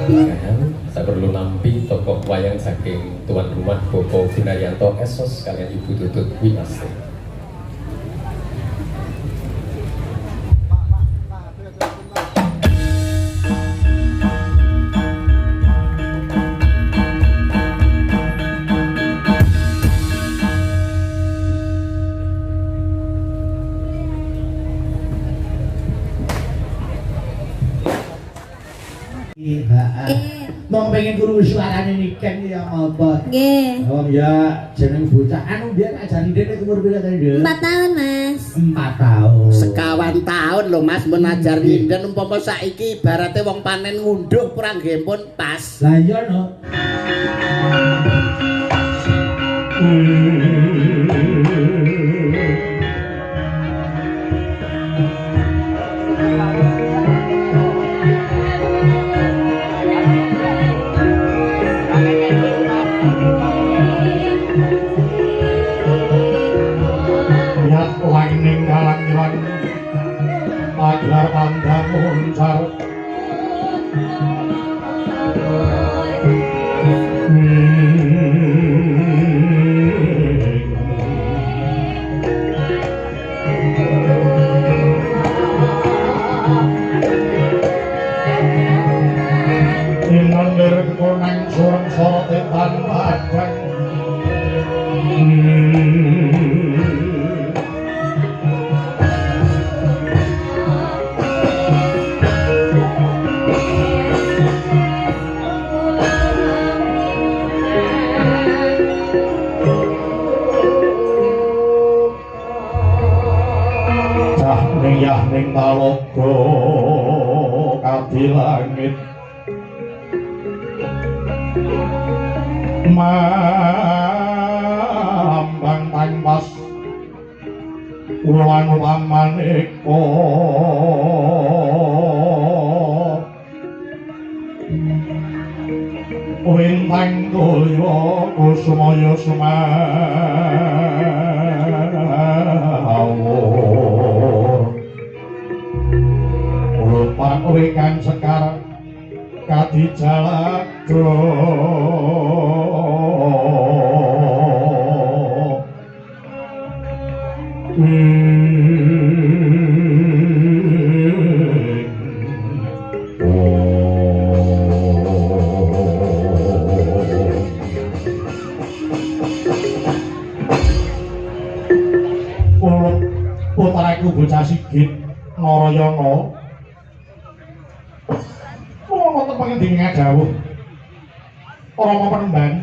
Saya perlu nampi tokoh wayang saking tuan rumah Bopo Gunayanto Esos kalian Ibu Tutut Winasti. Iya. Wong pengen krungu suarane Niken ya apa? Nggih. Wong ya jeneng bocah anu biyen ajari dene umur pira tadi, Nduk? 4 tahun, Mas. 4 tahun. Sekawan tahun lho Mas mun ajar nyinden umpama saiki ibarate wong panen ngunduh kurang nggih pun pas. Lah iya no. Yat langing dalang ilang agar pandang muncar Inandir konang surang sorote tan padang. Cah ning yah ning talaga kadi langit mambang tangmas ulang pamaneka wintang tulya kusumaya sumawur lupak wingkang sekar kadi jalado. Putraku bocah Sigit Narayana kula wonten pangendika dawuh Rama Penemban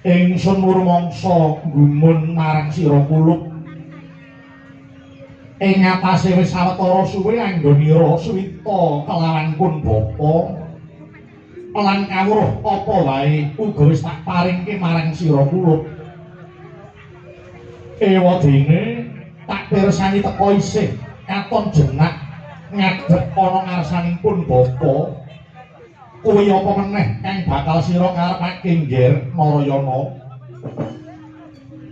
ingsun murmangsa gumun marang sira kulup ing atase wis sawetara suwe anggonira suwita kelawan pun bapa lan kawruh apa wae uga wis tak paringke marang sira kulup. Ewa dene tak pirsani teka isih katon jenak ngadeg ana ngarsaning pun bapa. Kuwi apa meneh kang bakal sira karepake Ngger Narayana?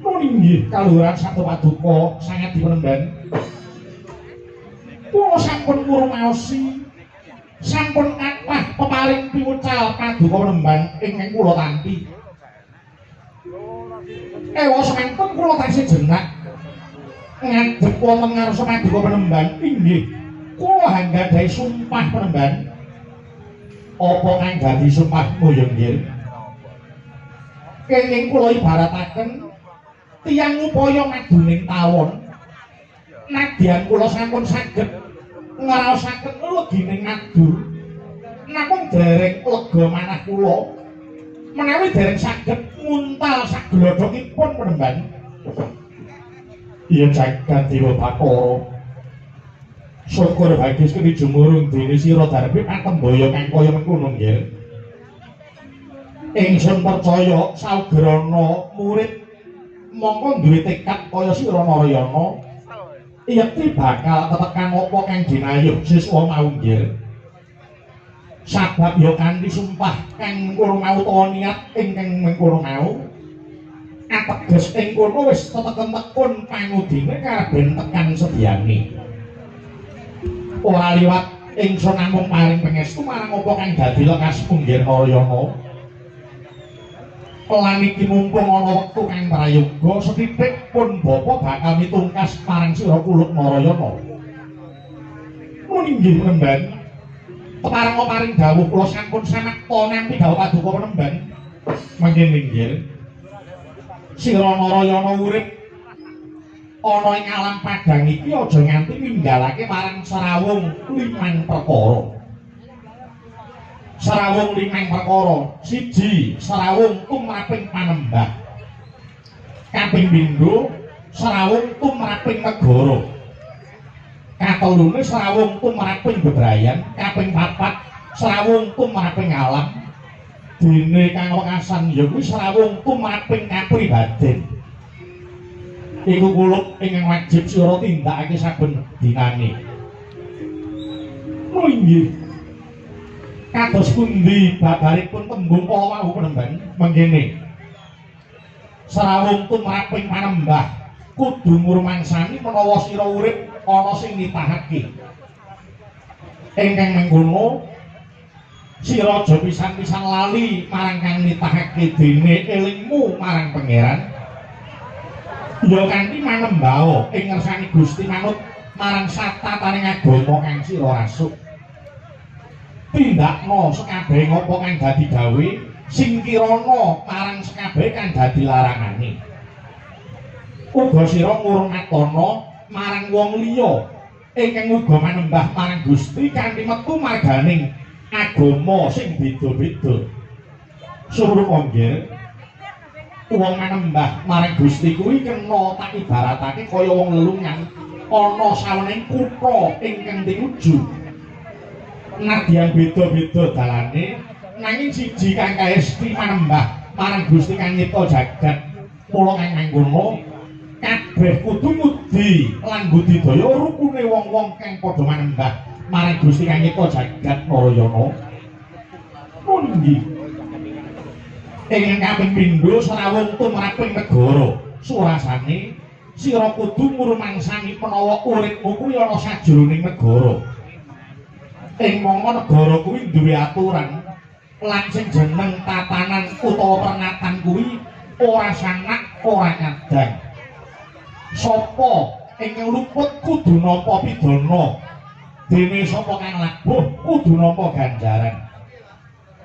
Nun inggih kaluhuran sabda paduka sanget dipenemban. Kula sampun ngrumaosi sampun kathah peparing piwucal paduka penemban ingkang kula tampi. Ewa semanten kula taksih jenak ngadeg wonten ngarsa paduka penemban inggih kula hanggadhahi sumpah penemban. Apa kang dadi sumpahmu ya Nggir? Kenging kula ibarataken tiyang upaya maduning tawon nadyan kula sampun saged ngraosaken legining madu namung dereng lega manah kula menawi dereng saged nguntal saglodhokipun penemban. Iya jagat dewa Bathara syukur bagis keni jumurung dene sira darbi patembaya kang kaya mengkono nggih. Ingsun percaya saugrana murid mongko duwe tekad kaya sira Narayana yekti bakal tetekan apa kang dinayuh siswa mau nggih. Sabab ya kanthi sumpah kang mengkono mau utawa niat ingkang mengkono mau ateges ing kono wis teteken tekun pangudine karep ben tekan sediane. Ora liwat Ingsun namung paring pangestu marang apa kang dadi lekas punggir Narayana. Lan iki mumpung ana wektu kang prayoga sethithik pun bapa bakal mitungkas marang sira Kuluk Narayana. Mun inggih penemban. Kepareng paring dawuh kula sampun samekta nampi dawuh paduka penemban. Mangke minggir. Sira Narayana urip ana ing alam padhang iki aja nganti ninggalake marang srawung limang perkara. Srawung limang perkara. Siji, srawung tumraping panembah. Kaping pindho, srawung tumraping negara. Katelune srawung tumraping bebrayan. Kaping papat, srawung tumraping alam. Dene kang wekasan ya kuwi srawung tumraping kapribaden. Iku kuluk ingkang wajib sira tindakake saben dinane. Oh inggih. Kados pundi babaripun tembung kala wau penemban mangkene. Srawung tumraping panembah kudu ngrumangsani menawa sira urip ana sing nitahake. Ingkang mengkono sira aja pisan-pisan lali marang kang nitahake dene elingmu marang Pangeran. Ya kanthi manembao ing ngersani Gusti manut marang satataning agama kang sira rasuk. Tindakno sekabehe apa kang dadi gawe sing kirana marang sekabehe kang dadi larangane. Uga sira ngurmatana marang wong liya ingkang uga manembah marang Gusti kanthi metu marganing agama sing beda-beda. Suruh nggih. Wong manembah marang Gusti kuwi kena tak ibaratake kaya wong lelungan ana sawening kutha ingkang tinuju. Nadyan beda-beda dalane nanging siji kang kaesti manembah marang Gusti kang nyipta jagat. Mula kang mangkono kabeh kudu ngudi lan budidaya rukune wong-wong kang padha manembah marang Gusti kang nyipta jagat Narayana. Pundi ingkang kaping pindho srawung tumraping negara. Surasane sira kudu ngrumangsani menawa uripmu kuwi ana sajroning negara. Ing mangka negara kuwi duwe aturan lan sing jeneng tatanan utawa pernatan kuwi ora sanak ora kadang. Sapa ingkang luput kudu nampa pidana, dene sapa kang labuh kudu nampa ganjaran.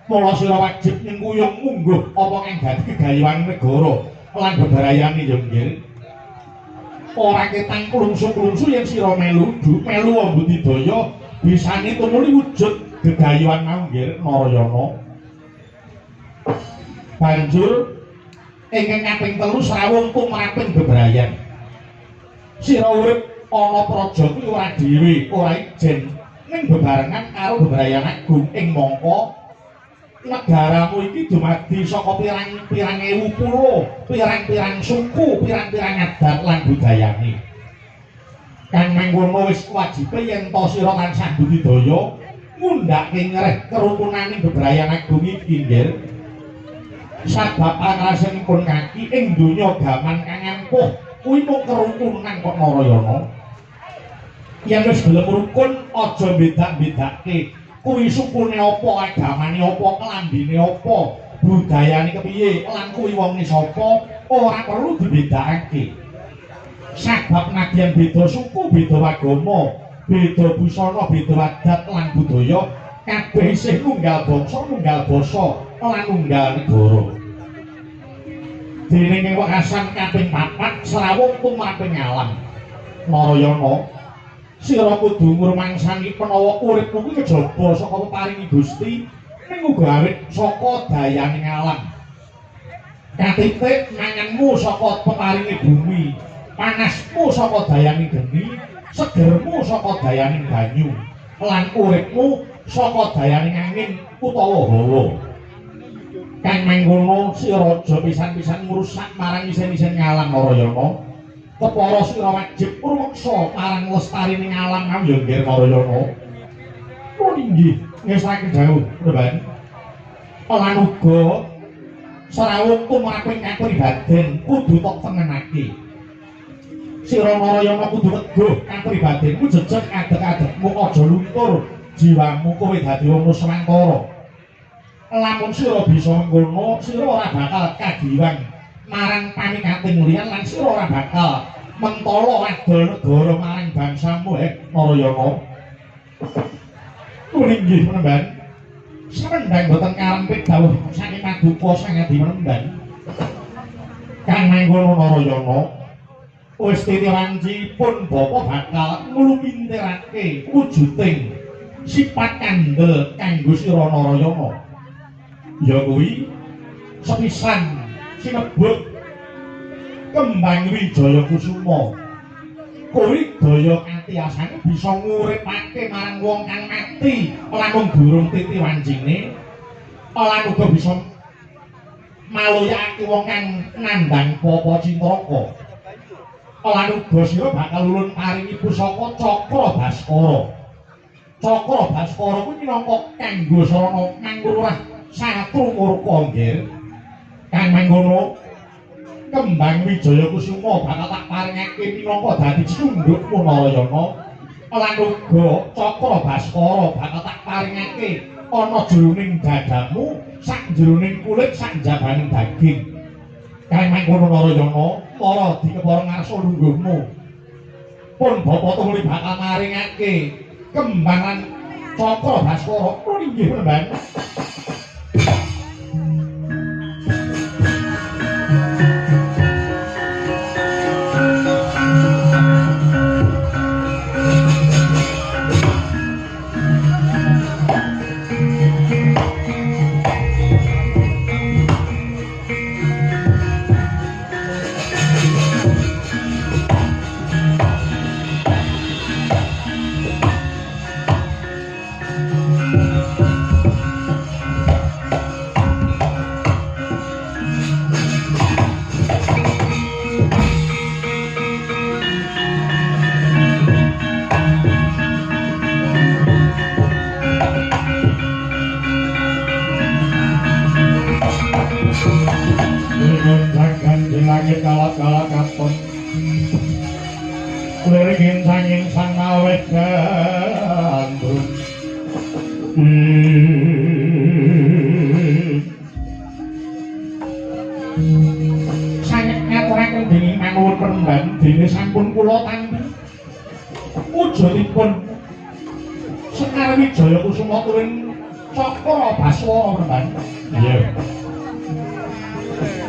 Mula sira wajib nyengkuyung mungguh apa kang dadi kegayuhan negara lan bebrayane ya nggih. Ora ketang klungsu-klungsu yen sira melu melu budidaya bisane tumuli wujud gegayuhan mau nggih Narayana. Banjur ingkang kaping telu srawung tumraping bebrayan. Sira urip ana praja kuwi ora dhewe, ora ijen ning bebarengan karo bebrayan agung ing mangka negaramu iki dumadi saka pirang-pirang ewu pulo, pirang-pirang suku, pirang-pirang adat lan budayane. Kang mangkono wis wajibe yen ta sira tansah budidaya ngundhake ngreh kerukunane bebrayan agung iki nggih. Sabab pangrasanipun kaki ing donya gaman kang ampuh kuwi mung kerukunan kok Narayana. Yen wis gelem rukun aja bedak-bedake. Kuwi sukune apa, agamane apa, klambine apa, budayane kepiye, lan kuwi wonge sapa, ora perlu dibedakake. Sabab nadyan beda suku, beda agama, beda busana, beda adat lan budaya, kabeh isih nunggal bangsa, nunggal basa, lan nunggal negara. Dene ing wekasan kaping papat srawung tumraping alam. Narayana, sira kudu ngrumangsani menawa uripmu kuwi kejaba saka peparingi Gusti ning uga awit saka dayaning alam. Katitik manganmu saka peparingi bumi, panasmu saka dayaning geni, segermu saka dayaning banyu, lan uripmu saka dayaning angin utawa hawa. Kang mangkono sira aja pisan-pisan ngrusak marang isen-isen ngalam Narayana. Kepara sira wajib rumeksa marang lestarining alam mau ya nggih Narayana. Pun inggih ngesake dawuh Mban. Lan uga srawung tumraping kapribaden kudu tok tengenake. Sira Narayana kudu teguh kapribadenmu jejeg adeg-adegmu aja luntur jiwamu kowe dadi wong Nuswantara. Lamun sira bisa mengkono, sira ora bakal kagiwang marang pamikating liyan lan sira ora bakal mentala adol negara marang bangsamu Narayana. Inggih Penemban. Samendhang boten karempit dawuh saking paduka Sang Adi Penemban. Kang mangkono Narayana, wis titiwancipun bapa bakal nglumintirake wujuding sifat kandel kanggo sira Narayana. Ya kuwi sepisan sinebut Kembang Wijaya Kusuma. Kuwi daya katiasane bisa nguripake marang wong kang mati lamun durung titi wancine, lan uga bisa maloyake wong kang nandhang papa cintraka. Lan uga sira bakal ulun paringi pusaka Cakra Baskara. Cakra Baskara kuwi minangka kanggo sarana mangrurah satru murka nggih. Kang mangkono Kembang Wijaya Kusuma bakal tak paringake minangka dadi cundhukmu Narayana, lan uga Cakra Baskara bakal tak paringake ana jroning dadamu, sak jroning kulit, sak njabaning daging. Kang mangkono Narayana, para dikepara ngarsa lungguhmu. Pun bapa tumuli bakal maringake kembang lan Cakra Baskara. Inggih Penemban. Sekar Wijaya Kusuma tuwin Cakra Baskara Penemban. Iya.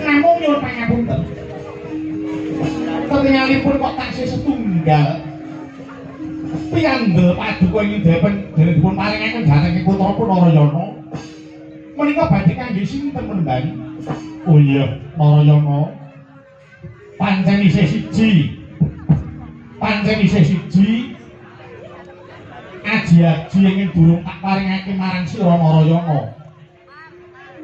Namung nyuwun pangapunten. Ketingalipun kok taksih setunggal. Piyandel paduka ing depen dene dipun paringaken dhateng putra Narayana. Menika badhe kangge sinten Penemban? Oh iya, Narayana. Pancen isih siji. Pancen isih siji. Aji-aji ingin durung tak paringake marang sira Narayana.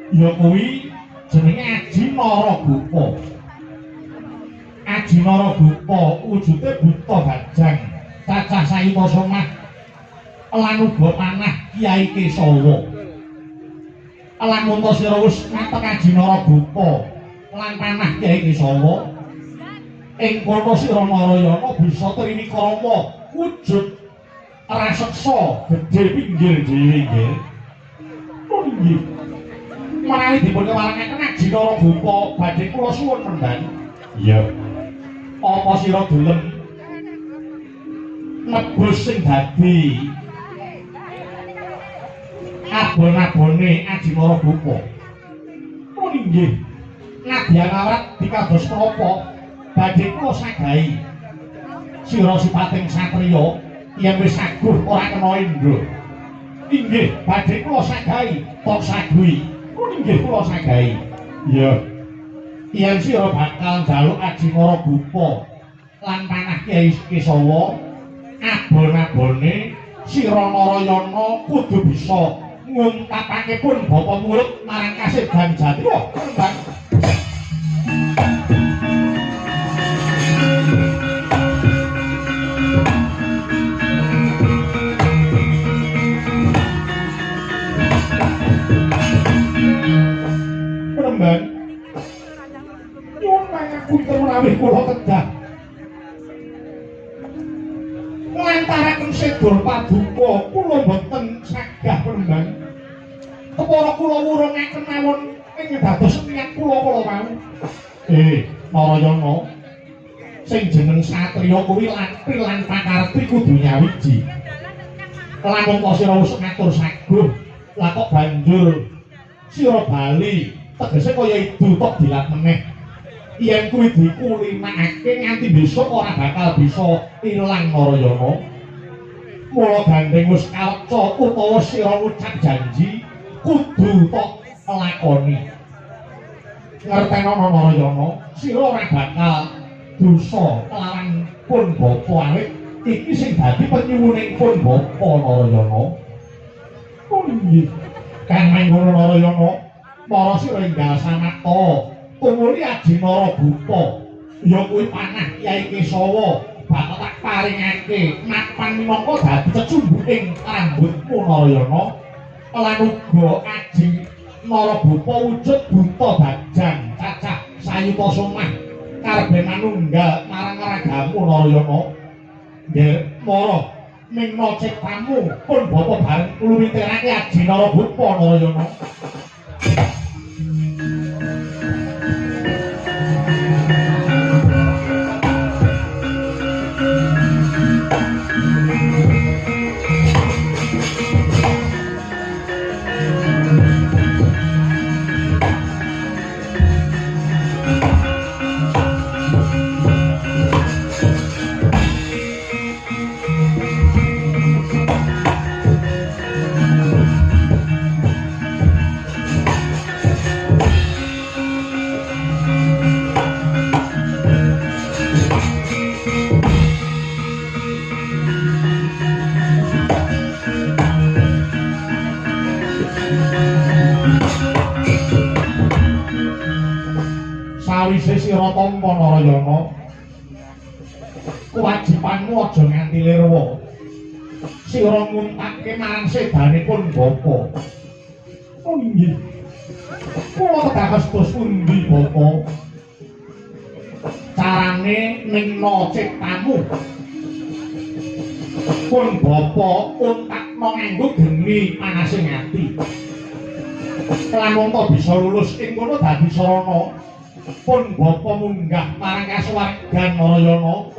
Ya kuwi jenenge Aji Naragopa. Aji Naragopa wujude buta bajang, cacah sayuta somah lan uga panah Kyai Kesawa. Lan munta sira wis ngatek Aji Naragopa lan panah Kyai Kesawa, ing kono sira Narayana bisa trinikrama wujud raseksa gedhe pinggir dhewe nggih. Nggih. Menawi dipun kewarengaken Aji Naragopa badhe kula suwun Penemban. Iya. Apa sira gelem nebus sing dadi abon-abone Aji Naragopa? Nggih. Nadyan awrat dikados menapa badhe kula sagahi. Sira sipating satriya yen wis saguh ora kena indra. Inggih, badhe kula sagahi, tok saguhi. Inggih kula sagahi. Iya. Yen sira bakal njaluk Aji Naragopa lan panah Kyai Kesawa, abon-abone sira Narayana kudu bisa nguntapake pun bapa murid marang kasedan jati. Wah, Penemban. Penemban, nyuwun pangapunten menawi kula kedah nglantaraken sedor paduka kula Kula boten sagah Penemban. Kepara kula wurungaken mawon ing dados niat kula kala wau. Narayana, sing jeneng satriya kuwi latri lan pakarti kudu nyawiji. Lan mongko sira wis ngatur saguh, lah kok banjur sira bali, tegese kaya idu tok dilat meneh. Yen kuwi dikulinakake nganti besok ora bakal bisa ilang Narayana. Mula gandeng wis kareca utawa sira ngucap janji kudu tok lakoni. Ngertenono Narayana, sira ora bakal dosa kelawan pun bapa awit iki sing dadi penyuwuning pun bapa Narayana. Oh nggih. Kang mangkono Narayana, para sira enggal samata tumuli aji Narabupa ya kuwi panah Kyai Kesawa bakal tak paringake mapan minangka dadi cecumbuking rambutmu Narayana. Lan uga aji Narabupa wujud buta bajang cacah sayuta somah karepe manunggal marang ragamu Narayana. Nggih mara mingna ciptamu pun bapa bareng ngluwitirake aji Narabupa Narayana. Sawise sira tampa Narayana, kewajibanmu aja nganti lirwa. Sira nguntake marang sedanipun bapa. Oh nggih. Kula kedah kados pundi bapa? Carane ningna ciptamu. Pun bapa untakna nganggo geni panasing ati. Lamun ta bisa lulus ing kono dadi sarana. Pun bapa munggah marang kasuwargan Narayana.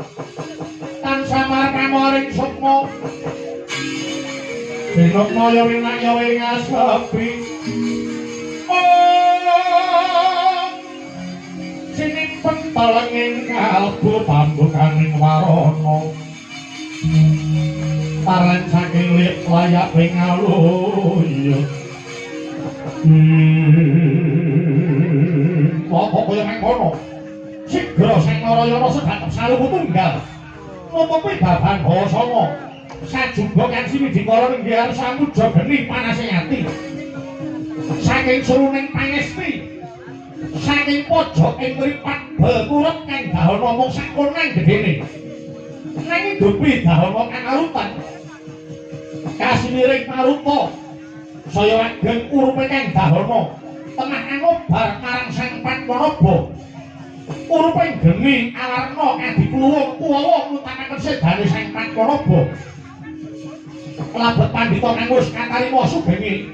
Tansah markama ing sukma. Sinukma ya winakya ing asepi. Sinimpen telenging kalbu pambukaning warana. Paran saking lip layak ing aluya. Kok kaya mangkono. Sigra Sang Narayana sedatep saluku tunggal. Nutupi baban hawa sanga. Sajuga kansi widikara nggih samuja geni panasing ati. Saking seruning pangesti. Saking pojok ing mripat bekurep kang dahana mung sakonang gedene. Nanging dupi dahana kang arutan. Kasimiring paruta saya ageng urupe kang dahana. Temah anobar marang Sang Padmanaba. Urupe geni awarna adikluwung kuwawa ngutamaken sedane Sang Padmanaba. Labet pandhita kang wis katarima sugenge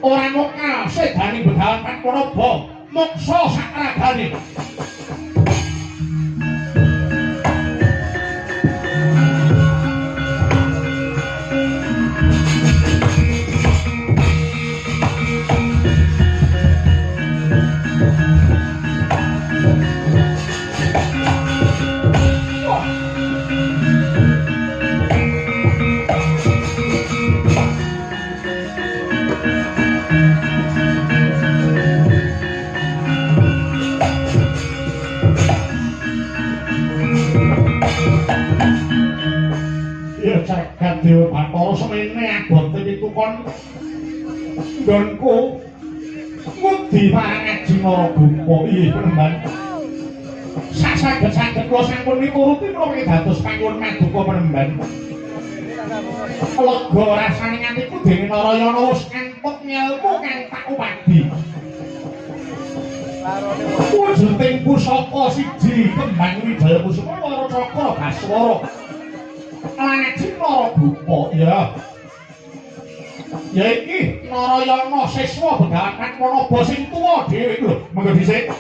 ora mokal sedane Begawan Padmanaba moksa sakragane. Jagat Dewa Bathara semene abote pitukon nggonku ngudi marang Aji Narabupa. Inggih Penemban. Sak-saged-saged kula sampun mituruti menapa dados panyuwun maduka Penemban. Lega rasane atiku dene Narayana wis ngantuk ngelmu kang tak upadi. Wujuding pusaka siji kembang Wijaya Kusuma Wara Cakra Baswara. Lan Aji Narabupa ya. Ya iki Narayana siswa Begawan Padmanaba sing tuwa dhewe lho. Monggo dhisik.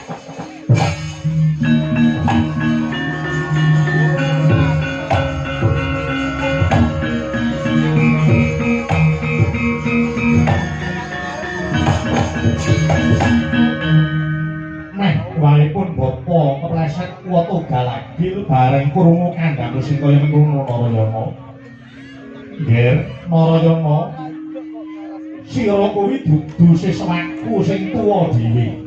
Meh wae pun bapa kepleset kuwata galagil bareng krungu kandhane sing kaya mengkono Narayana. Nggih, Narayana. Sira kuwi dudu siswaku sing tuwa dhewe.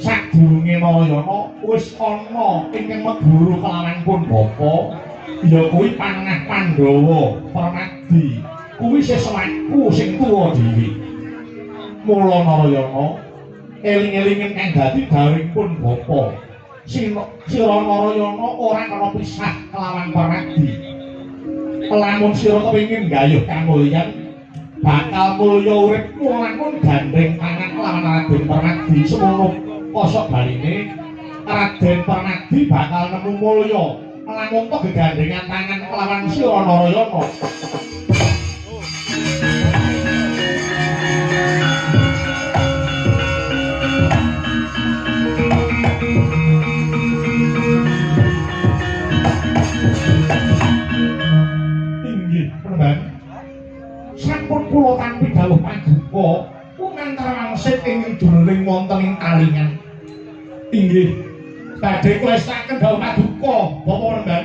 Sadurunge Narayana wis ana ingkang meguru kelawan pun bapa, ya kuwi Pangah Pandhawa Permadi. Kuwi siswaku sing tuwa dhewe. Mula Narayana eling-elingen kang dadi dawuhing pun bapa. Sira Narayana ora kena pisah kelawan Permadi. Lamun sira kepengin nggayuh kamulyan, bakal mulya uripmu lamun gandeng tangan kelawan Raden Permadi. Semono kosok baline Raden Permadi bakal nemu mulya lamun to gegandengan tangan kelawan sira Narayana. Inggih, Penemban. Sampun kula tampi dawuh paduka kumantar wangsit ing juling wonten ing talingan. Inggih, badhe kula estaken dawuh paduka Bapak Penemban.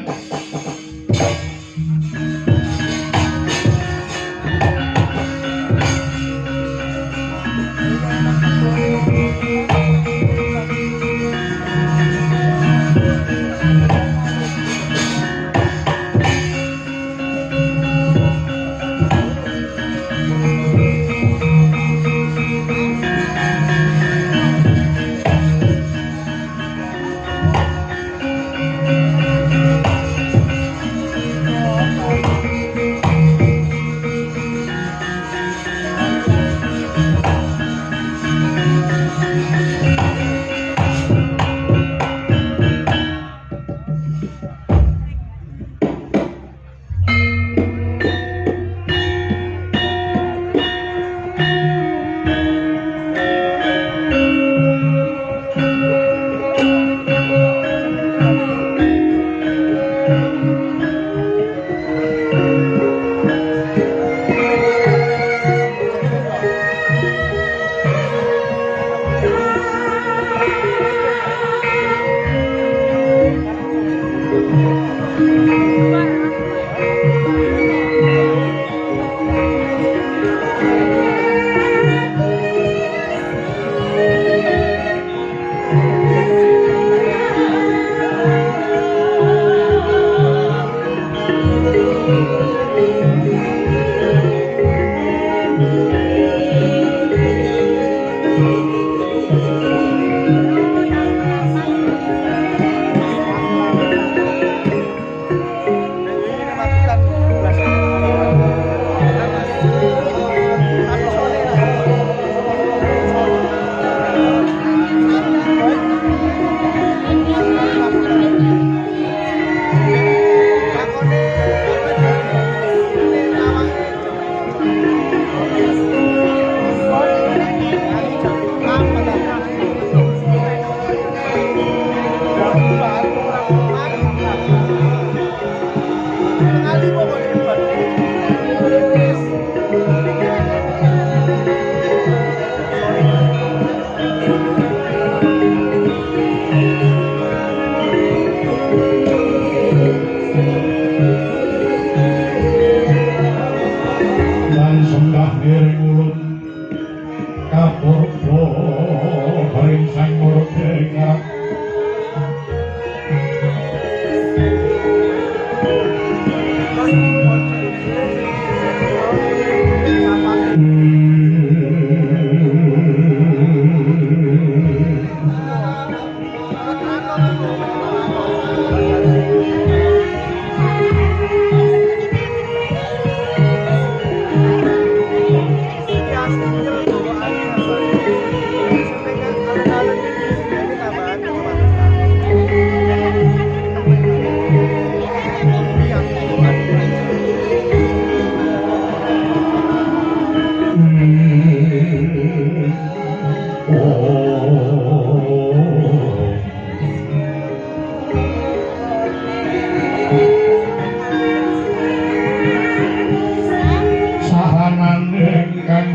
Kahanane kang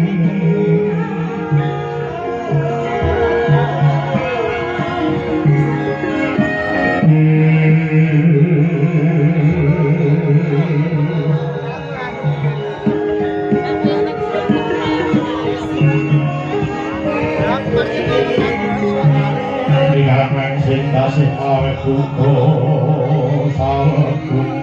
Ikalang sing tasih awet duka sawegun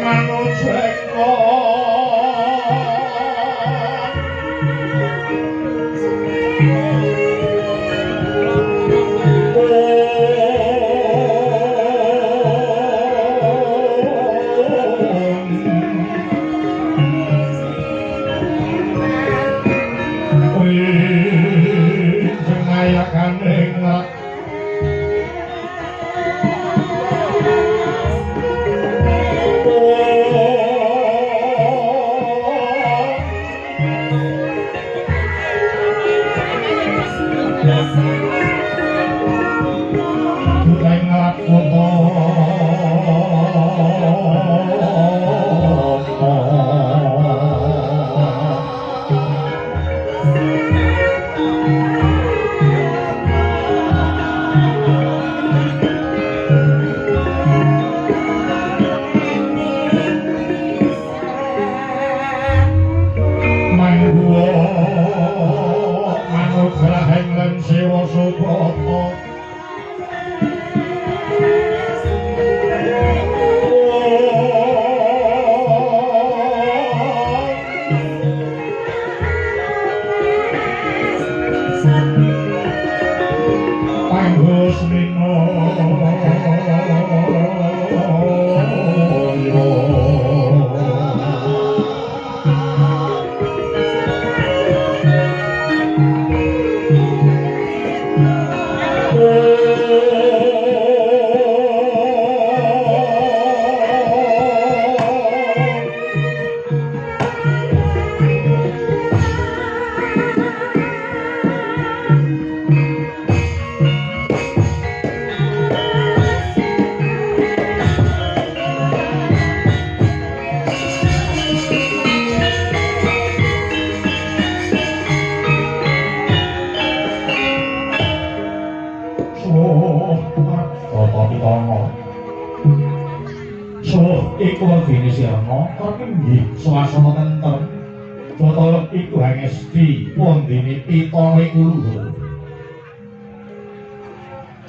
masih belahan.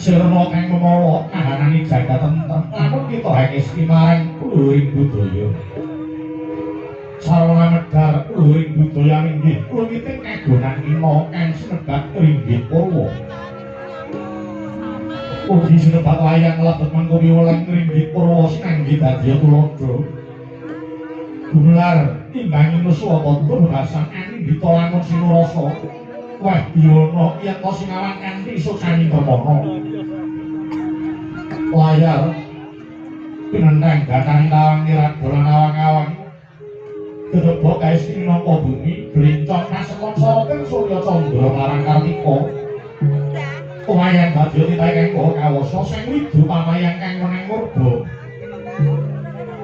Sirna kang memala kahanane jagat tentrem lamun kita hangesti marang luhuring budaya. Sarana medhar luhuring budaya inggih luwiting kagonan ina kang sinebat ringgit purwa. Ugi sinebat wayang lebet mangko piwulang ringgit purwa sinanggi dadya tuladha. Gumelar timbangi nusa padha bebasan anindita lamun sinurasa. Wah biyono yen to sinawang kanthi sucani permana. Layar pinenthang batang tawang niraga lan awang-awang. Dedebok kaesti minangka bumi blincong kasekon soroting surya candra marang kartika. Wayang badya titahe kang maha kawasa sing widu pamayang kang wenang murba.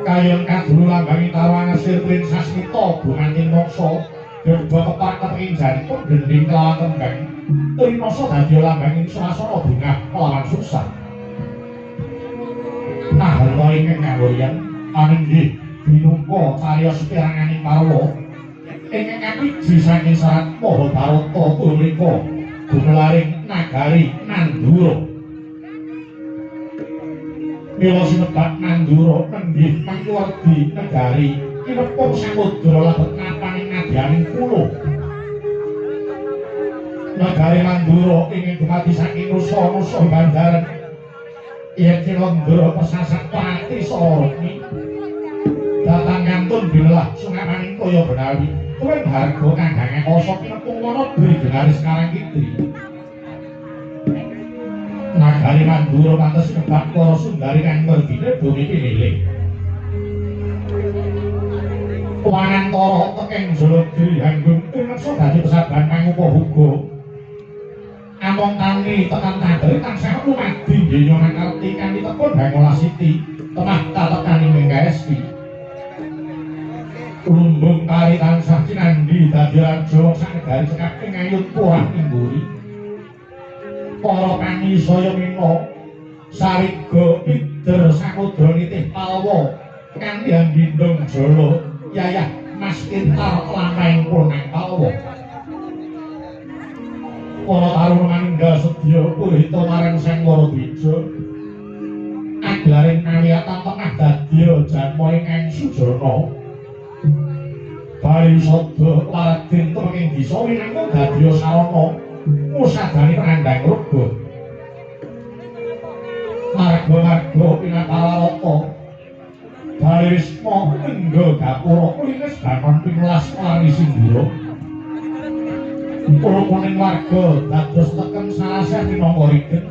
Kayon kadulu lambangi tawang asir prin sasmita gumanti moksa. Dedebok kepak kepengin jantung gendhing kelawan kembang. Trinasa dadi lambanging swasana bungah kelawan susah. Naharta ingkang kawuryan anenggih binungka cariyos peranganing parwa. Ingkang kapiji saking serat Mahabharata punika gumelaring nagari Nandura. Mila sinebat Nandura nenggih mangkuwerdi negari kinepung samudra lebet napaning nadyaning pulo. Nagari Mandura ingkang dumadi saking nusa-nusa bandaran yen Cilendra pesasak pati saha rukmi datang kantun bilah sungapaning toya benawi tuwin harga kang gangeng asa kinepung wana dri genaris karang kidri. Nagari Mandura pantes sinebak para sundari kang merdine bumi pinilih. Wanantara tekeng Jaladri hanggung tineksa dadi pesaban mangupa huga. Among tani tekan tanderi tansah lumadi donya mangerti kanthi tekun hangolah siti temah katekani mengkaesti. Lumbung pari tansah cinandhi dadi raja sak negari cekap ing ayun purah ing mburi. Para tani saya mina sariga pider samudra nitih palwa kanthi handindong jala yayah mas kintar lamahing punang palwa. Para taruna maninggal sedya puhita marang Sang Waradwija. Aglaring kawiyatan tengah dadya janma ingkang sujana. Bali sada Raden tumenging disa winangka dadya sarana ngusadani prandhang rega. Marga-marga pinatawarata Bali Wisma nganggo gapura kulinis bangon pinulas warni sindura. Rukuning warga dados teken sarasah minangka rigen.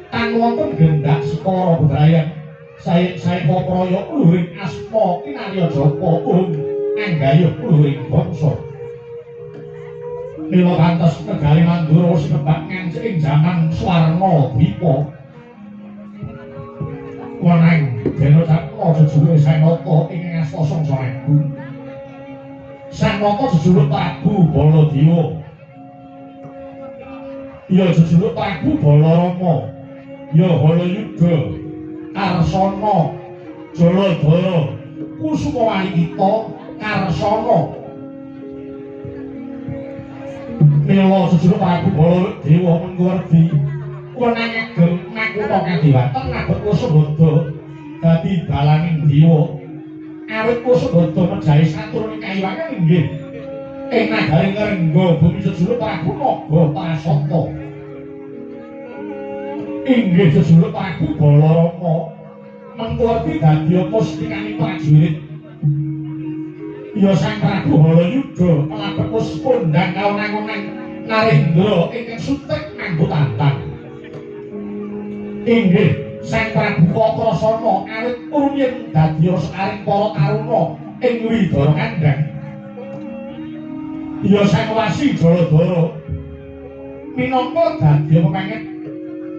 Tan wonten gendak sekara bebrayan sae-sae praya luhuring asma kinarya japa um anggayuh luhuring bangsa. Mila pantes negari Mandura sinebak ngancik ing jaman Swarna Dwipa. Wenang denocapna jejuluke Sang Nata ingkang asta Sangsa Agung. Sang Nata jejuluk Prabu Baladewa. Ya jejuluk Prabu Balarama. Ya Halayuda, Karsana, Jaladara, Kusuma Walikita, Karsana. Mila jejuluk Prabu Baladewa mengkuwerdi wenang ageng makutha kadiwaten nabet Kusabada dadi dalaning dewa. Awit Kusabada mejahi saturuning kayiwangan inggih ing nagari Ngrengga bumi jejuluk Prabu Naga Prasata. Inggih jejuluk Prabu Balarama mengkuwerdi dadi mustikaning prajurit. Ya Sang Prabu Halayuda kelabet wis kondhang kawenang-wenang Narendra ingkang sutek nganggo tantang. Inggih Sang Prabu Kakrasana awit rumiyin dadi sekaring para taruna ing Widara Kandhang. Ya Sang Wasi Jaladara minangka dadi pepenget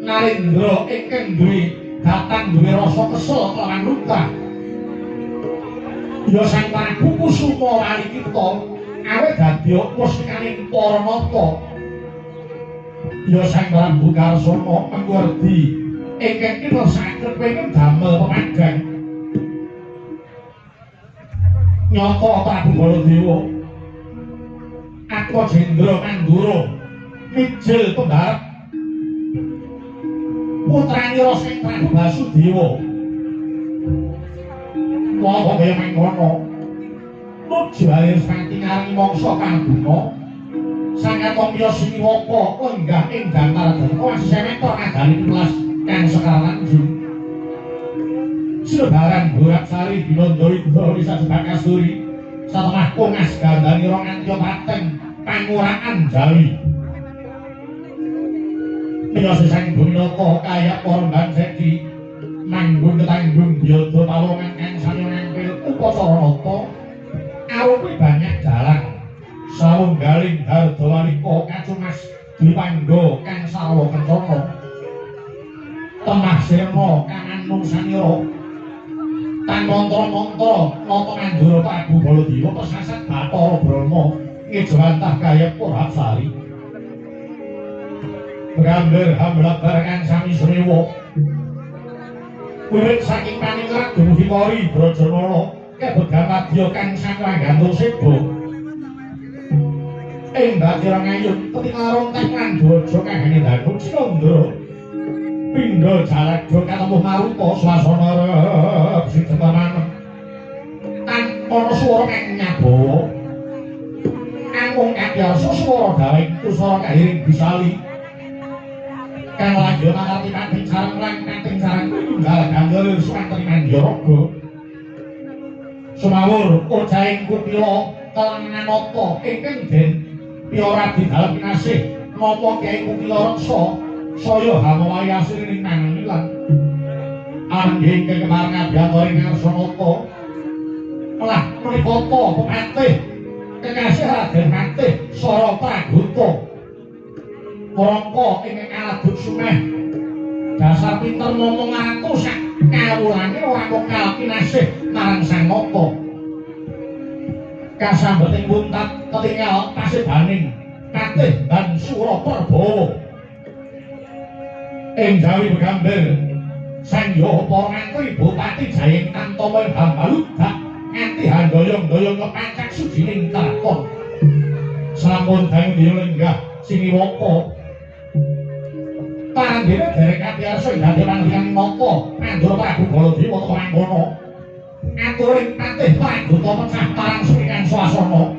Narendra ingkang duwe datang duwe rasa kesel kelawan luka. Ya Sang Prabu Kusuma Walikita awit dadi mustikaning para nata. Ya Sang Prabu Karsana mengkuwerdi ingkang kinersaken pengen damel pemadang. Nyata Prabu Baladewa Atmajendra Mandura mijil pembarep putranira Sang Prabu Basudewa. Wong kaya mangkono nuju Airspati ngarangi mangsa kanguna Sang Katomya Siniwaka lenggah ing dampar dana semeter nagari pinulas kang Sekar Tanjung. Sinebaran Boraksari Binanda Indra Wisajebak Kasturi satemah kongas gandhanira nganti pateng panguraan Jawi. Mila sesang Buminata kaya para Seki manggung ketanggung biyada pawongan kang sami ngampil upacara nata arupi banyak dalang sawunggaling hardawalika kacumas dwipangga kang sarwa kencana temah sirna kang anung sanira tan mantra-mantra nata Mandura Prabu Baladewa pesasat Bathara Brahma ngejawantah gayep Purhapsari Gambar hamlabar kang sami srewa wiwit saking paningrat dumugi Kori Brajanala kebet gamadya kang sangkanggantung seba. Ing Batira Ngayun ketingal rontek lan bojo kahane Danu Cinandra. Pindha jaladha ketemu maruta swasana rep sijemanan. Tan ana swara kang nyabawa. Angkung kadyarsa swara dawing tusara kahiring bisali. Kang lanjut ngarti kating sareng lan kating sareng tunggal gandul suwantri mandyaraga. Sumawur ojahing kutila kelanganata ingkang den piora di dalem kinasih napa Kyai Kutila Reksa saya hamawahi asring mangilan angge ingkang kepareng abiyantara ing ngarsanata lah menika ta pepatih kekasih Raden Patih Sara Pragota Rangka ingkang aladut sumeh dasar pinter momong ratu sak kawulane ora mokal kinasih marang Sang Nata. Kasambeting buntat ketingal pasidaning Patih dan Sura Perbawa. Ing jawi begambar Sang Yaha para ngantri Bupati Jayeng Tantama ing hambaludak nganti handoyong-doyong kepancak sujining kraton. Sampun dangu dina lenggah siniwaka. Paranggene derek katyarsa ing dadi panjenengan nata Mandura Prabu Baladewa teka mangkono. Aturing patih Pragota pecah parang suwikan swasana.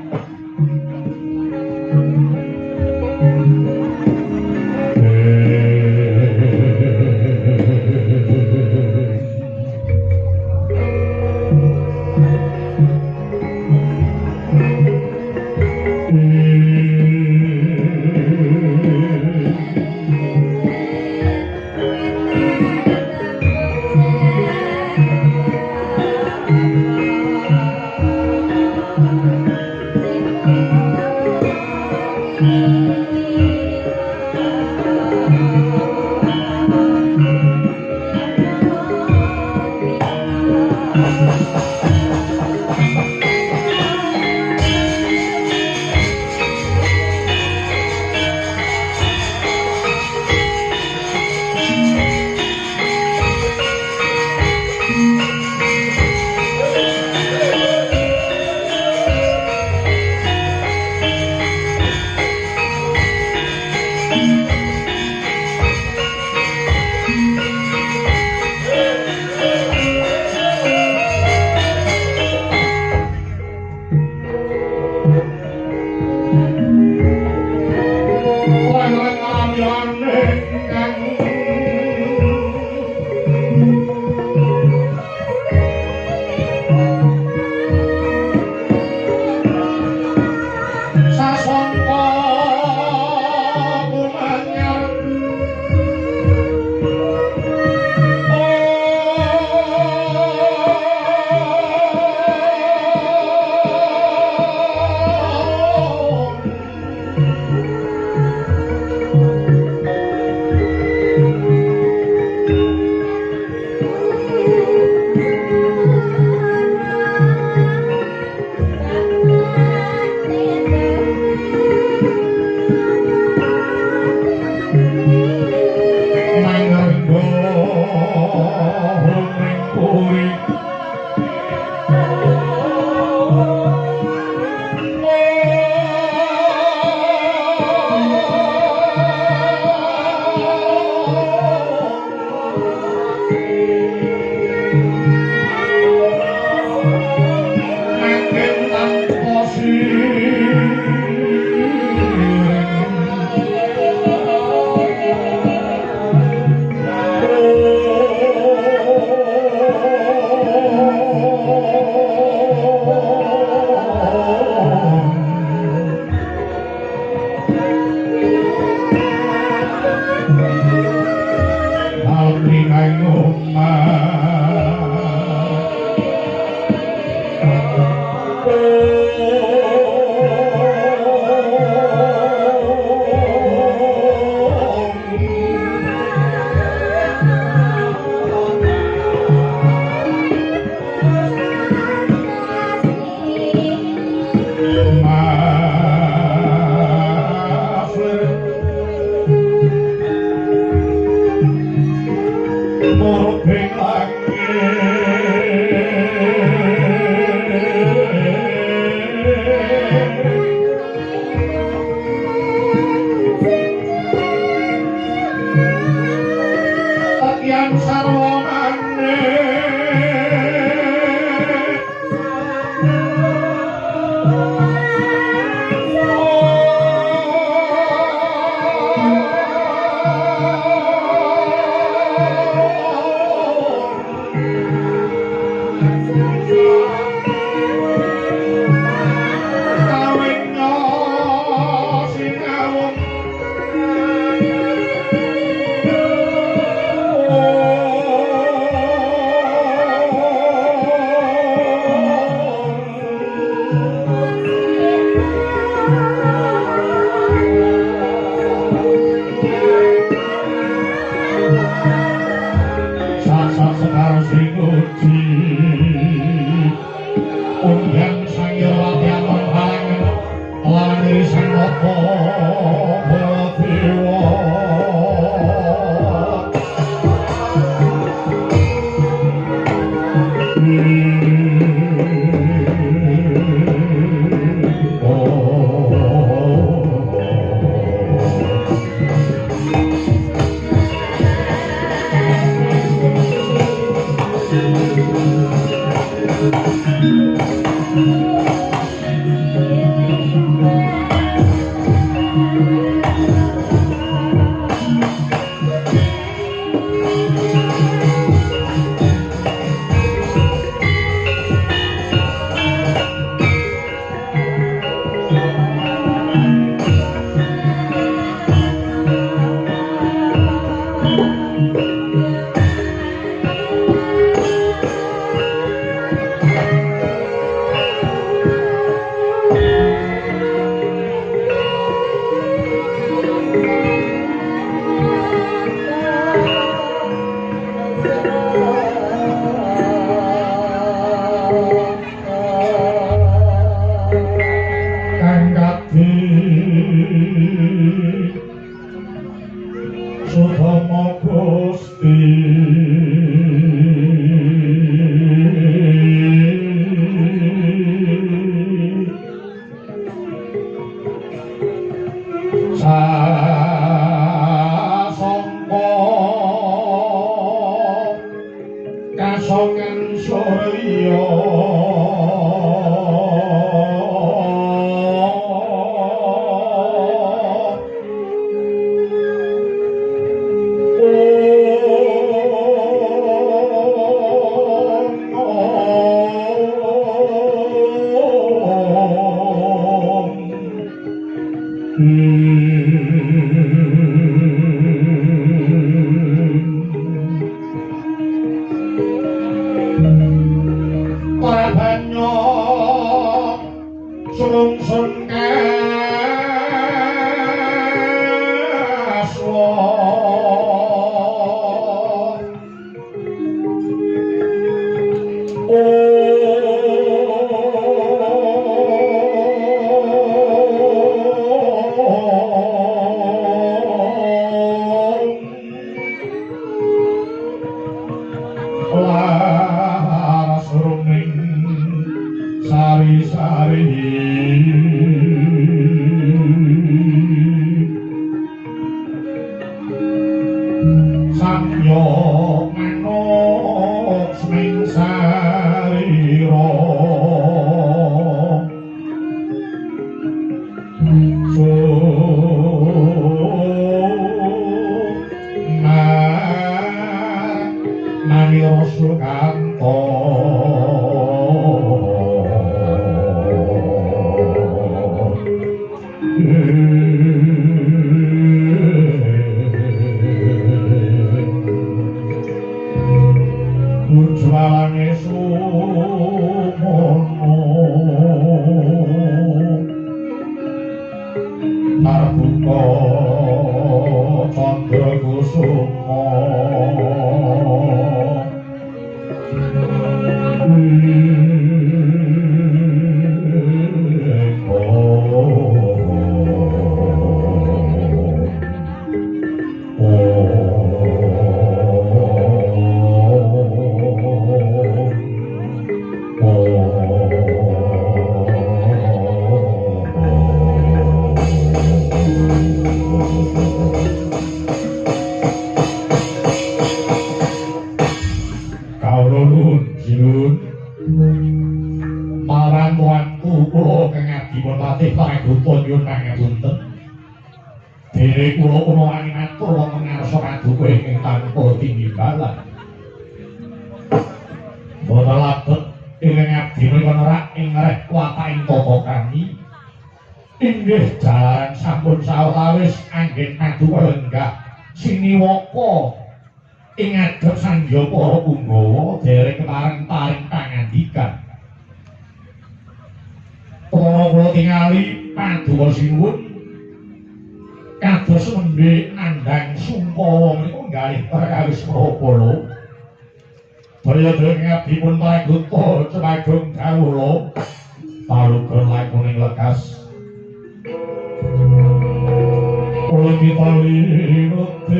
Kita linuting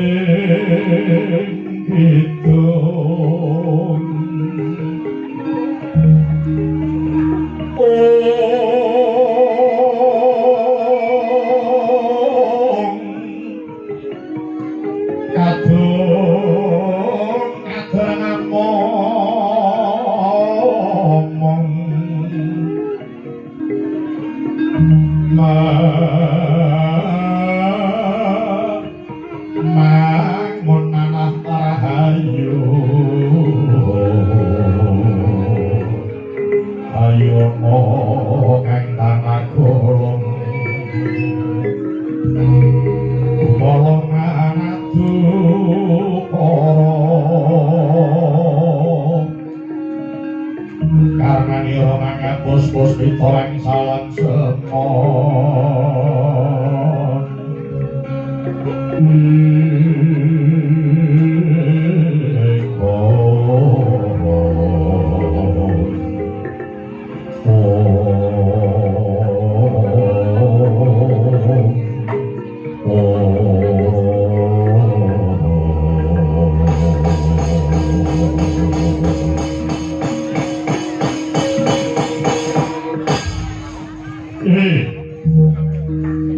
kidung. Om kadung kadang ngomong mangun manah rahayu ayo kang tanagolong kumala ngadu para karnanira mangapus puspita wangsalan semon.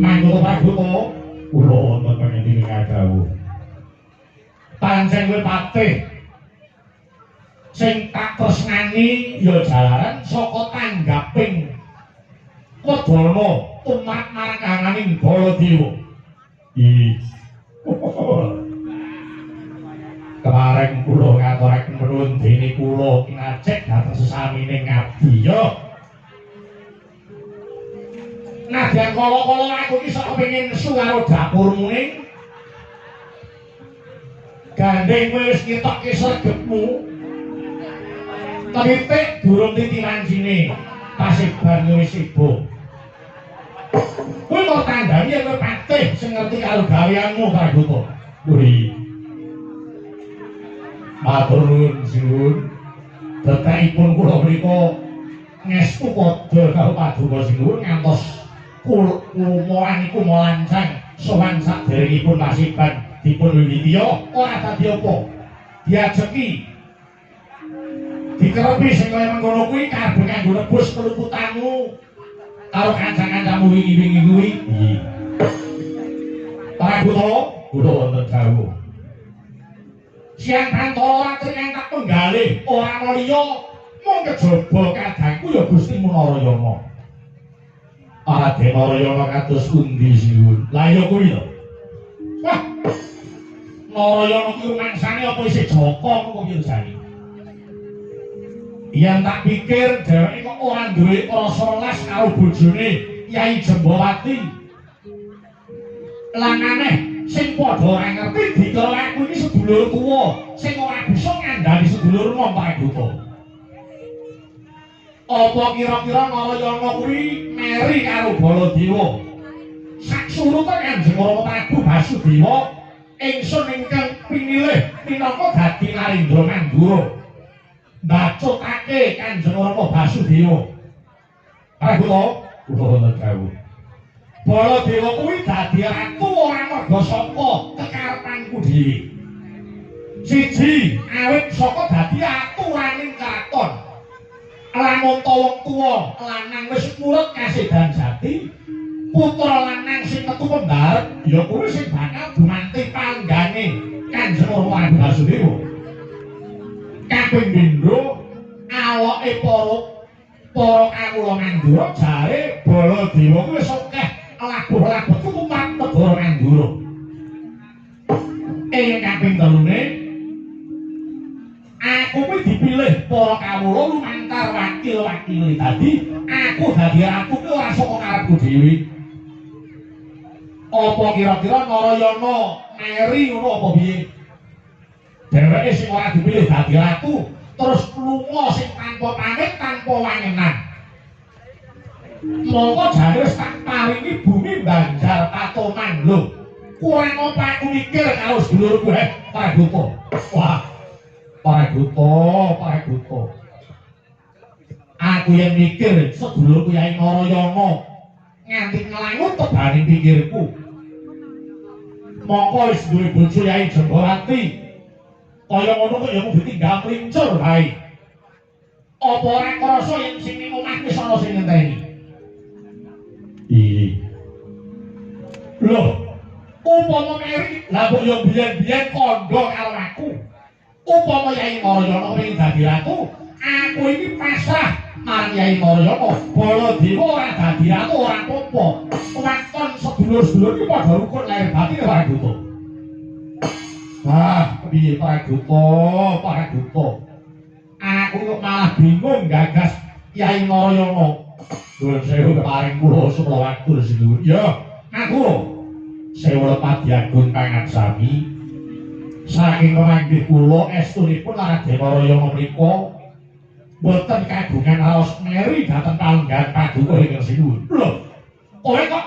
Mangga Pragoto, kula wonten pangandika dawuh. Pancen kowe patih sing tak tresnani ya jalaran saka tanggaping Wedana tumrap marang kangane Baladewa. Kemarin kula ngaturaken nuwun dene kula kinacek dhateng sesamining ngabdi ya. Nadyan kala-kala aku iki sok kepengin nesu karo dapurmu ning gandeng kowe wis ngetokke sregepmu. Titik durung titi wancine pasiban wis sibuk. Kuwi kok tandane yen kowe patih sing ngerti karo gaweanmu Pragoto. Kuwi matur nuwun sinuwun. Betekipun kula mriku ngestu padha karo paduka sinuwun ngantos kumoan iku molancang sowan saderengipun pasiban dipun wiwiti ya ora dadi apa. Diajeki dikerepi sing kaya mengkono kuwi kabeh kanggo nebus keluputanmu karo kanca-kancamu wingi-wingi kuwi. Pragoto kula wonten dawuh. Siang pantara ratri kang tak penggalih ora ana liya mung kejaba kadangku ya Gusti Narayana. Raden Narayana kados pundi sinuwun? Lah ya kuwi lho. Wah. Narayana kuwi rumangsane apa isih Jaka kok piye jane? Yen tak pikir dheweke kok ora duwe rasa welas karo bojone Yai Jembawati. Lan aneh sing padha ora ngerti dikira aku iki sedulur tuwa sing ora bisa ngandhani sedulur nom Pragoto. Apa kira-kira Narayana kuwi meri karo Baladewa? Sak surute Kanjeng Rama Prabu Basudewa ingsun ingkang pinilih minangka dadi Narendra Mandura. Mbacutake Kanjeng Rama Basudewa. Pragoto kula wonten dawuh. Baladewa kuwi dadi ratu ora merga saka kekarepanku dhewe. Siji, awit saka dadi aturaning kraton. Lamun ta wong tuwa lanang wis murut kasedan jati, putra lanang sing metu pembarep ya kuwi sing bakal gumanti panggane Kanjeng Rama Basudewa. Kaping pindho aloke para kawula Mandura jare Baladewa kuwi wis akeh labuh-labuh tumrap negara Mandura. Ing kaping telune aku kuwi dipilih para kawula lumantar wakil-wakile. Dadi aku dadi ratu kuwi ora saka karepku dhewe. Apa kira-kira Narayana meri ngono apa piye? Dheweke sing ora dipilih dadi ratu terus lunga sing tanpa pamit tanpa wangenan. Mongko jare wis tak paringi bumi Banjar Patoman lho. Kurang apa aku mikir karo sedulurku heh Pragoto. Wah. Pragoto, Pragoto. Aku yang mikir sedulurku Yai Narayana nganti nglangut tebane pikirku. Mongko wis duwe bojo Yai Jembarati. Kaya ngono kok ya mung ditinggal mlincur wae. Apa ora krasa yen sing ning omah wis ana sing ngenteni? Iya. Loh, upama meri, lah mbok yo biyen-biyen kandha karo aku. Upama Yai Narayana pengen dadi ratu, aku iki pasrah marang Yai Narayana. Baladewa ora dadi ratu ora apa-apa. Waton sedulur-sedulur iki padha rukun lahir batin Praguta. Ah, piye Praguta, Praguta. Aku kok malah bingung gagas Yai Narayana. Nuwun sewu keparing kula sumela watur sinuwun. Ya, aku sewu lepat diagung pangaksami. Saking pemanggih kula estunipun Raden Narayana menika boten kagungan raos meri dhateng palenggahan paduka ingkang sinuwun. Lho, kowe kok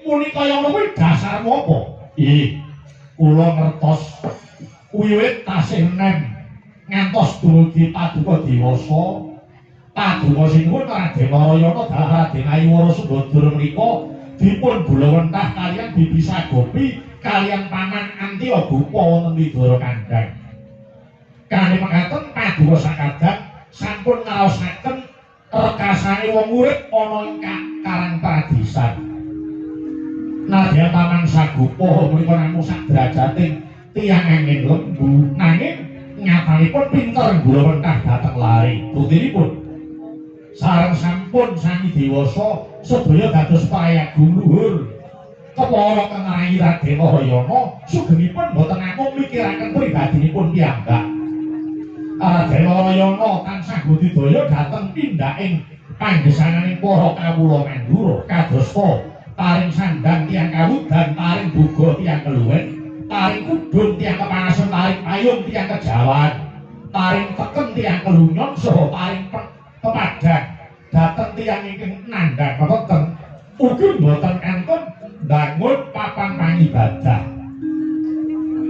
muni kaya ngono kuwi dasarmu apa? Ih, kula ngertos wiwit tasih enem ngantos dumugi paduka dewasa. Paduka sinuwun Raden Narayana dalah Raden Ayu Wara Sumbadra menika dipun gulawentah kaliyan Bibi Sagopi kaliyan paman Antya Gupa wonten Widara Kandhang. Kanthi mekaten paduka sakadang sampun ngraosaken rekasane wong urip ana ing Karang Pradisan. Nadyan paman Sagopa menika namung sak derajating tiyang angin lembu, nanging nyatanipun pinter gulawentah dhateng lare. Buktinipun sareng sampun sami dewasa sedaya dados prayagung luhur. Kepara kang Rayi Raden Narayana sugengipun boten namung mikiraken pribadinipun piyambak. Raden Narayana tansah budidaya dhateng pindhaking panggesanganing para kawula Mandura kadosta paring sandang tiyang kawudan, paring boga tiyang keluwen, paring kudung tiyang kepanasan, paring payung tiyang kejawan, paring teken tiyang kelunyon saha paring pepadang dhateng tiyang ingkang nandhang pepeteng ugi boten kantun mbangun papan pangibadah.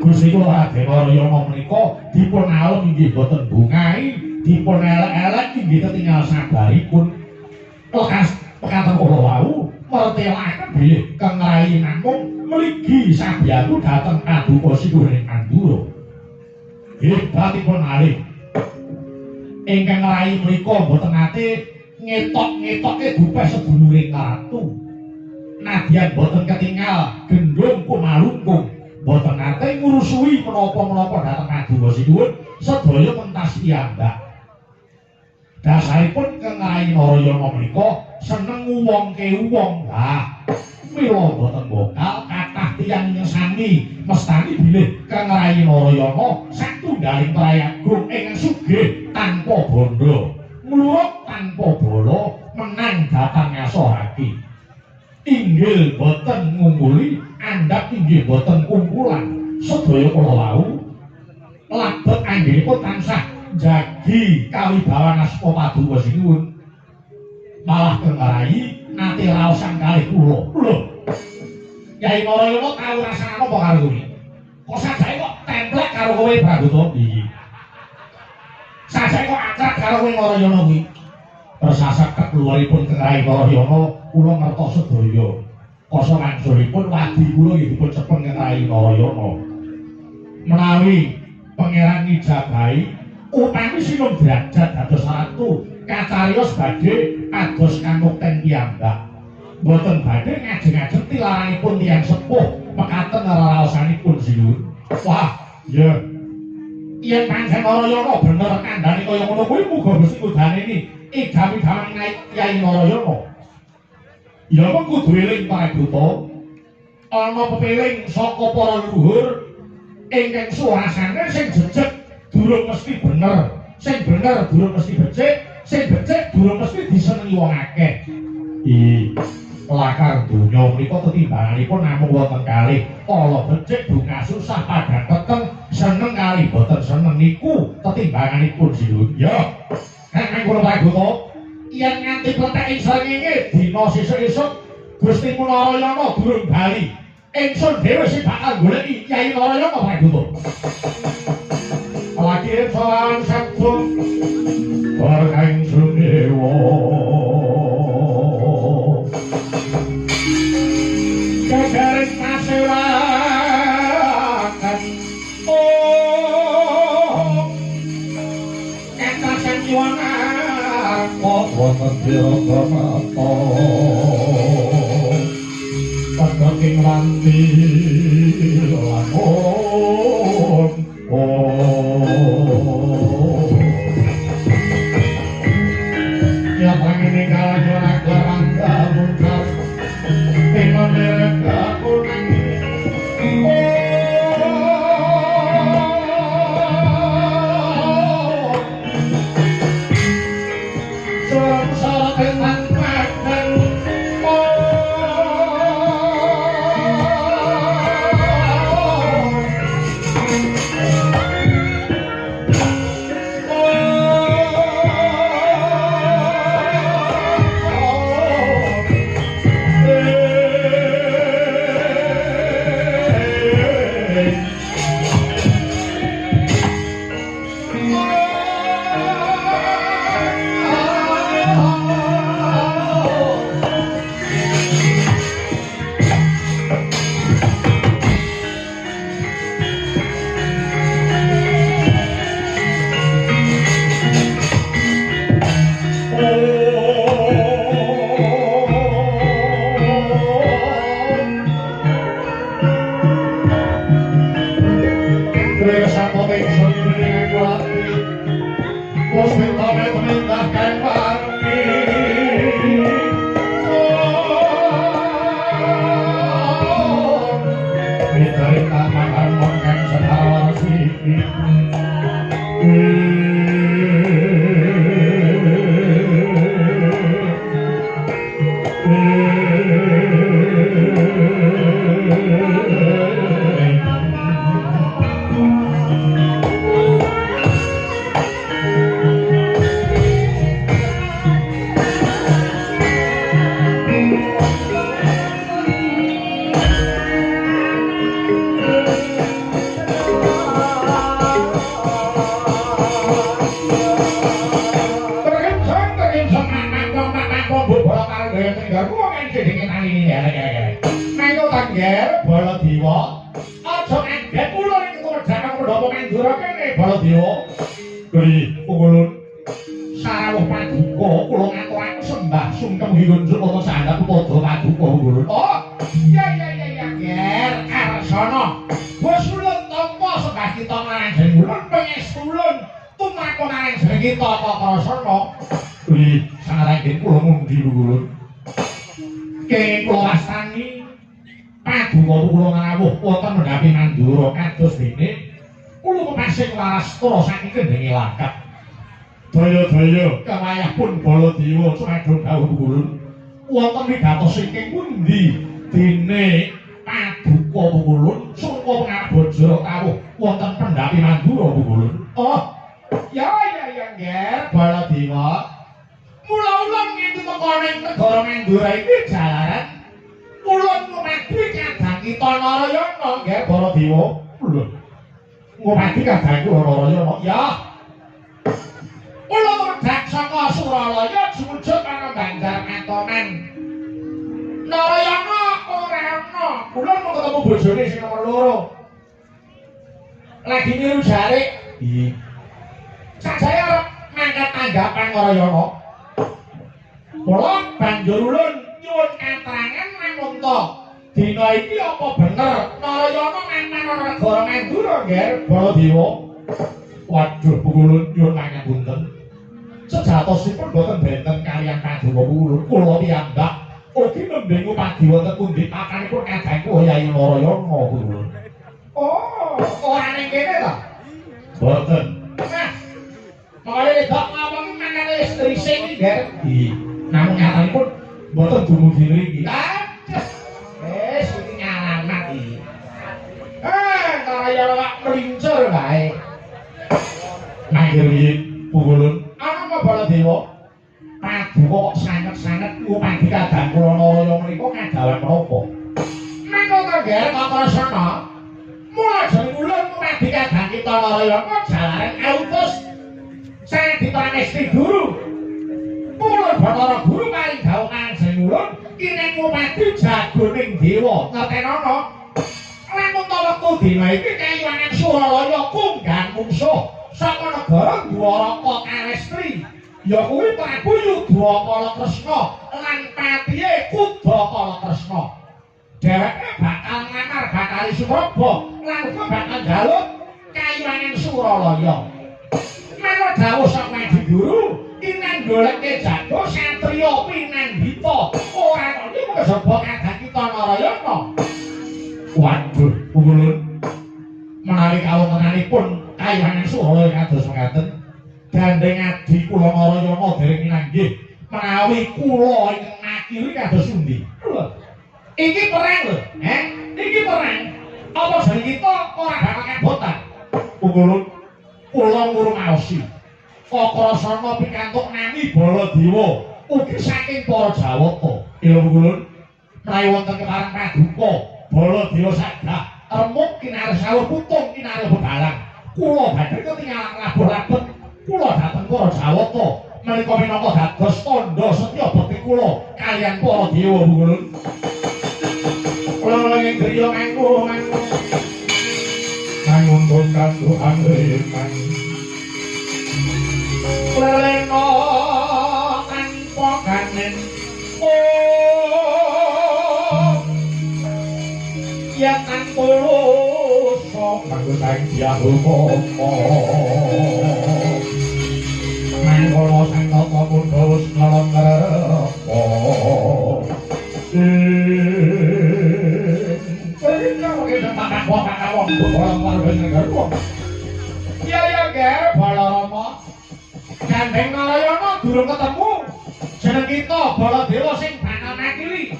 Gusti kula Raden Narayana menika dipun alem inggih boten bungahi, dipun elek-elek inggih ketingal sabaripun. Lekas pekaten kula wau mertelaken bilih Kang Rai namung mligi sabiyantu dhateng paduka sinuwun ing Mandura. Hebatipun malih ingkang rai menika boten nate ngetok-ngetoke gupeh seduluring ratu. Nadyan boten ketingal gendhong kumalungkung, boten nate ngurusui menapa-menapa dhateng paduka sinuwun, sedaya mentas piyambak. Dasaripun Kang Rai Narayana menika seneng nguwongke wong. Lah, mila boten bokal kathah tiyang sami mestani bilih Kang Rai Narayana satunggaling prayagung ingkang sugih tanpa bandha, ngluruk tanpa bala, menang dhateng ngasohake. Inggil boten ngungkuli, andhap inggih boten kumpulan. Sedaya kala wau labet anggenipun tansah njagi kawibawan asma paduka sinuwun. Malah Kang Rai nate raosan kalih kula. Lho, Yai Narayana tau rasane apa karo kowe? Kok sajake kok templek karo kowe Praguta? Iya. Sajake kok akrab karo kowe Narayana kuwi? Persasat keluaripun Kang Rai Narayana kula ngertos sedaya. Kasa wangsulipun wadi kula nggih dipun cepeng Kang Rai Narayana. Menawi pangeran ngijabahi upami sinung derajat dados ratu kacariyos badhe kados kamukten piyambak. Mboten badhe ngajeng-ajeng tilaranipun tiyang sepuh mekaten reraosanipun sinuwun. Wah, iya. Yen pancen Narayana bener kandhane kaya ngono kuwi muga Gusti ngudaneni idam-idaman Yai Narayana. Ya mung kudu eling Praguta. Ana pepeling saka para leluhur ingkang suwasane sing jejeg durung mesti bener, sing bener durung mesti becik, sing becik durung mesti disenengi wong akeh. Ih, lakar donya menika tetimbanganipun namung wonten kalih. Ala becik bunga susah padang peteng, seneng kalih boten seneng niku tetimbanganipun sinuwun. Ya, kang kula Praguta, yen nganti pletek ing srengenge dina sesuk-esuk Gusti Narayana durung bali, ingsun dhewe sing bakal goleki Kyai Narayana Praguta. Lagi sowan sabda bareng sunewa gagaring pasewan Jiraganata Padaking ranti langun Ya pangene kalajur rangga mungkar ing mereka kuning. Daya-daya kawayah pun Baladewa sumadyo dawuh ulun wonten wigatos ingkang pundi dene paduka ulun sungka pangabajara kawuh wonten pendhapi Mandura ulun. Oh ya ya ya Nger Baladewa, mula ulun nganti teka ning negara Mandura iki jalaran ulun ngumadi kadang kita Narayana Nger Baladewa. Lho ngumadi kadang kula Narayana ya. Kula tumedhak saka Suralaya jujug ana Banjar Katonan. Narayana ora ana. Kula mau ketemu bojone sing nomor 2. Lagi niru jarik. Iya. Sajane arep mangkat tanggapan Narayana. Kula banjur ulun nyuwun katerangan lamun ta dina iki apa bener Narayana mantan ana negara Mandura Nger Baladewa. Waduh ulun nyuwun pangapunten. Sejatosipun boten benten kaliyan paduka ulun kula piyambak ugi nembe ngupadi wonten pundi pakanipun kadang kula Yai Narayana ulun. Oh, ora ning kene ta? Boten. Nah, mangkane wedok ngomong mangkane wis rising iki, Nger. Iya. Namung nyatanipun boten dumugi mriki. Aduh. Wis iki nyalamat iki. Ah, Narayana kok mlincur wae. Mangke riyin ulun ana apa Baladewa? Paduka kok sanget-sanget ngupadi kadang kula Narayana menika kadawan menapa? Mangko to Nger Kakrasana. Mula jeneng ulun ngupadi kadang kita Narayana jalaran autus Sang Dipramesti Guru. Ulun Bathara Guru paring dawuh kanjeng ulun kene ngupadi jagoning dewa ngertenono. Lamun ta wektu dina iki kayuwangan Suralaya kunggan mungsuh saka negara Dwaraka Kalestri. Ya kuwi Prabu Yudhakala Kresna lan patihe Kudakala Kresna. Dheweke bakal ngamar Bathari Supraba lan uga bakal njaluk kayuwaning Suralaya. Manut dawuh sang Adi Guru, inan goleke jago satriya pinandhita ora ana kejaba kadang kita Narayana. Waduh, ulun menawi kawontenanipun kayuwaning Suralaya kados mekaten. Gandeng adi kula Narayana dereng minanggih menawi kula ingkang makili kados pundi. Iki perang lho, Iki perang. Apa jeneng kita ora bakal kabotan. Ulun kula ngrumaosi. Kakrasana pikantuk nami Baladewa ugi saking para Jawata. Ila ulun menawi wonten kepareng paduka Baladewa sadah remuk kinarih sawur putung kinarih bebalang. Kula badhe ketingalan labuh labet kula dhateng para Jawata menika minangka dados tandha setya bekti kula kaliyan para dewa ulun. Kula ing griya nganggo mangun kanggo angreman. Lelena tanpa ganen. Oh ya tanpa lusa kanggo sang Hyang Mangkono sang tata mudha wis nglengrepa. Ya ya ger Balarama. Gandeng Narayana durung ketemu. Jeneng kita Baladewa sing bakal makili.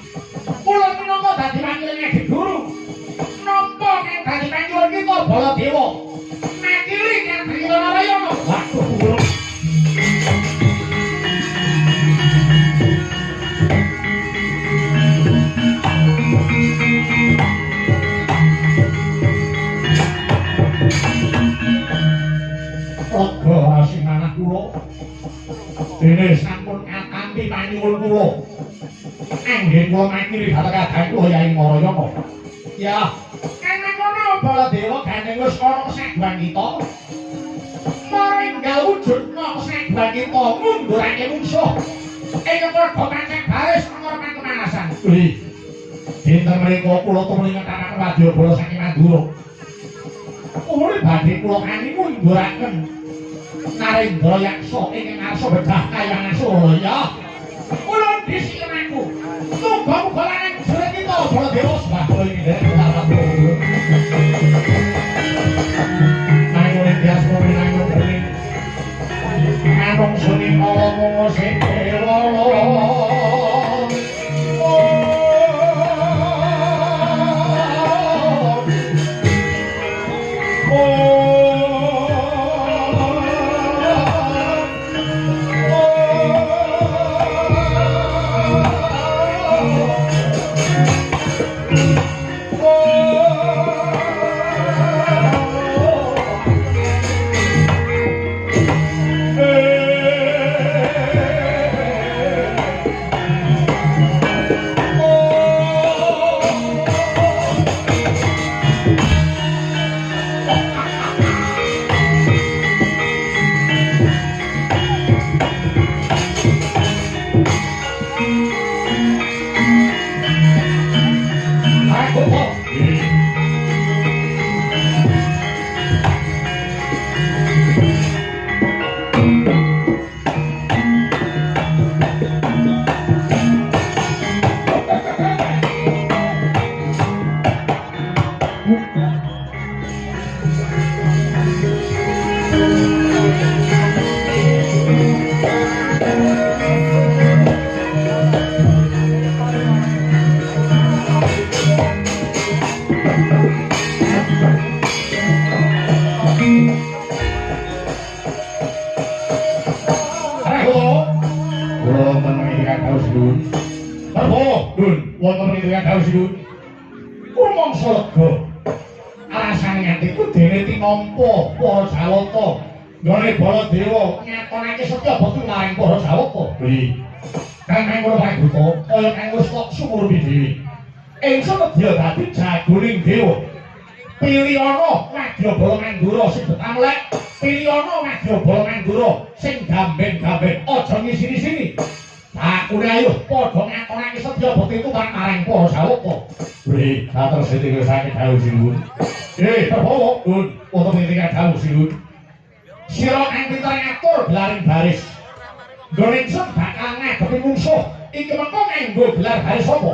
Kula minangka dadi wakile Adi Guru. Nampa kang dadi panyuwun kita Baladewa. Makili kang dadi Narayana. Waduh guru. Lega asing manah kula. Dene sampun katampi panyuwun kula. Anggen kula makili dhateng kadang kula Yai Narayana. Ya, kang kono Baladewa gandeng wis ana saguhan kita. Mara enggal wujudna saguhan kita ngundurake mungsuh. Ing padha pancen baris ngorban kemalasan. Wih. Dinten mriku kula tumuli ngetaken wadyabala saking Mandura. Umure badhe kula kani ngunduraken Narendra Yaksa ingkang arsa bedah kayangan Suralaya. Kula dhisik aku. Muga-muga lanang jere kita Baladewa sembah kula ing nderek Prabu. Nanging biasmu minangka bening. Manung suni kala mung sekewa. Pilihana Wadyabala Mandura sing betah melek, pilihana Wadyabala Mandura sing gamben-gamben aja ngisini-sini. Bakune ayo padha ngatonake sedya bekti tumpang marang para sawaka. Wih, katur siti kersane dawuh sinuwun. Prabowo, Bun, wonten ing dawuh sinuwun. Sira kang pinter ngatur gelaring baris. Nggone ingsun bakal ngadepi mungsuh. Iki mengko nganggo gelar baris apa?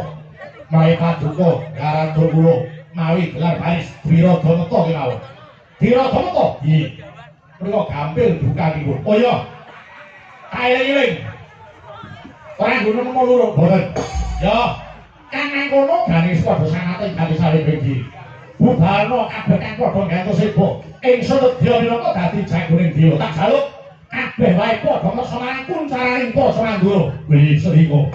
Mawi paduka garantur kula mawi gelar baris Wiradameta kemawon. Wiradameta? Nggih. Mriko gampil bukanipun. Oh iya. Kaeling-eling. Ora nggono nemu loro, mboten. Ya, kang nang kono ganis padha sanate ganis sawe bengi. Bubarno kabeh kang padha gantos seba. Ingsun nedya minangka dadi jagoning dewa. Tak jaluk kabeh wae padha ngreksa marang kuncaraning para Mandura. Wih, sriko.